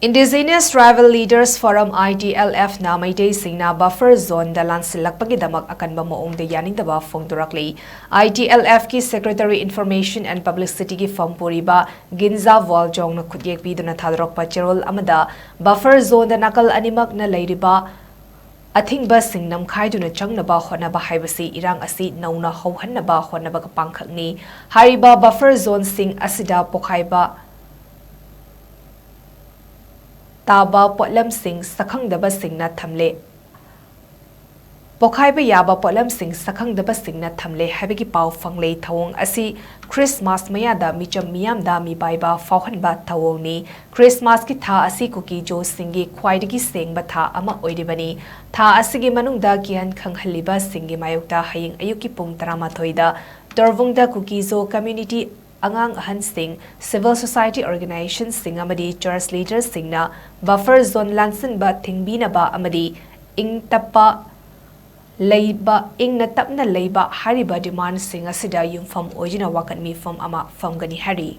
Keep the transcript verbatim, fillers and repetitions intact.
Indigenous Tribal Leaders Forum, I T L F ꯅ ꯃꯩꯇꯩꯁꯤꯡꯅ buffer zone ꯗ ꯂꯥꯟꯁꯤꯜꯂꯛꯄꯒꯤꯗꯃꯛ ꯑꯀꯟꯕ ꯃꯑꯣꯡꯗ ꯌꯥꯅꯤꯡꯗꯕ ꯐꯣꯡꯗꯣꯔꯛꯂꯤ꯫ I T L F ꯀꯤ Secretary Information and Publicity ꯒꯤ ꯐꯝ ꯄꯨꯔꯤꯕ ꯒꯤꯟꯖꯥ ꯋꯥꯜꯖꯣꯡꯅ ꯈꯨꯠꯌꯦꯛ ꯄꯤꯗꯨꯅ ꯊꯥꯗꯣꯔꯛꯄ ꯆꯦꯔꯣꯜ ꯑꯃꯗ, buffer zone ꯗ ꯅꯥꯀꯜ ꯑꯅꯤꯃꯛꯅ ꯂꯩꯔꯤꯕ ꯑꯊꯤꯡꯕꯁꯤꯡ ꯅꯝꯈꯥꯏꯗꯨꯅ ꯆꯪꯅꯕ ꯍꯣꯠꯅꯕ ꯍꯥꯏꯕꯁꯤ ꯏꯔꯥꯡ ꯑꯁꯤ ꯅꯧꯅ ꯍꯧꯍꯟꯅꯕ ꯍꯣꯠꯅꯕꯒ ꯄꯥꯡꯈꯛꯅꯤ꯫ ꯍꯥꯏꯔꯤꯕ buffer zone ꯁꯤꯡ ꯑꯁꯤꯗ ꯄꯣꯈꯥꯏꯕ ꯇꯥꯕ ꯄꯣꯠꯂꯝꯁꯤꯡ ꯁꯛꯈꯪꯗꯕꯁꯤꯡꯅ ꯊꯝꯂꯦ꯫ ꯄꯣꯈꯥꯏꯕ ꯌꯥꯕ ꯄꯣꯠꯂꯝꯁꯤꯡ ꯁꯛꯈꯪꯗꯕꯁꯤꯡꯅ ꯊꯝꯂꯦ ꯍꯥꯏꯕꯒꯤ ꯄꯥꯎ ꯐꯪꯂꯦ꯫ ꯊꯧꯑꯣꯡ ꯑꯁꯤ ꯈ꯭ꯔꯤꯁꯃꯥꯁ ꯃꯌꯥꯗ ꯃꯤꯆꯝ ꯃꯤꯌꯥꯝꯗ ꯃꯤꯄꯥꯏꯕ ꯐꯥꯎꯍꯟꯕ ꯊꯧꯑꯣꯡꯅꯤ꯫ ꯈ꯭ꯔꯤꯁꯃꯥꯁꯀꯤ ꯊꯥ ꯑꯁꯤ ꯀꯨꯀꯤꯖꯣꯁꯤꯡꯒꯤ ꯈ꯭ꯋꯥꯏꯗꯒꯤ ꯁꯦꯡꯕ ꯊꯥ ꯑꯃ ꯑꯣꯏꯔꯤꯕꯅꯤ꯫ ꯊꯥ ꯑꯁꯤꯒꯤ ꯃꯅꯨꯡꯗ ꯀꯤꯍꯟ ꯈꯪꯍꯜꯂꯤꯕꯁꯤꯡꯒꯤ ꯃꯥꯌꯣꯛꯇ ꯍꯌꯦꯡ ꯑꯌꯨꯛꯀꯤ ꯄꯨꯡ ꯇꯔꯥꯃꯥꯊꯣꯏꯗ ꯇꯣꯔꯕꯨꯡꯗ ꯀꯨꯀꯤꯖꯣ community, ꯑꯉꯥꯡ ꯑꯍꯟꯁꯤꯡ, civil society organization ꯁꯤꯡ ꯑꯃꯗꯤ church leader ꯁꯤꯡꯅ buffer zone ꯂꯥꯟꯁꯤꯟꯕ ꯊꯤꯡꯕꯤꯅꯕ ꯑꯃꯗꯤ ꯏꯪ ꯇꯞꯄ ꯂꯩꯕ, ꯏꯪꯅ ꯇꯞꯅ ꯂꯩꯕ ꯍꯥꯏꯔꯤꯕ demand ꯁꯤꯡ ꯑꯁꯤꯗ ꯌꯨꯝꯐꯝ ꯑꯣꯏꯗꯨꯅ ꯋꯥꯀꯠ ꯃꯤꯐꯝ ꯑꯃ ꯐꯝꯒꯅꯤ ꯍꯥꯏꯔꯤ꯫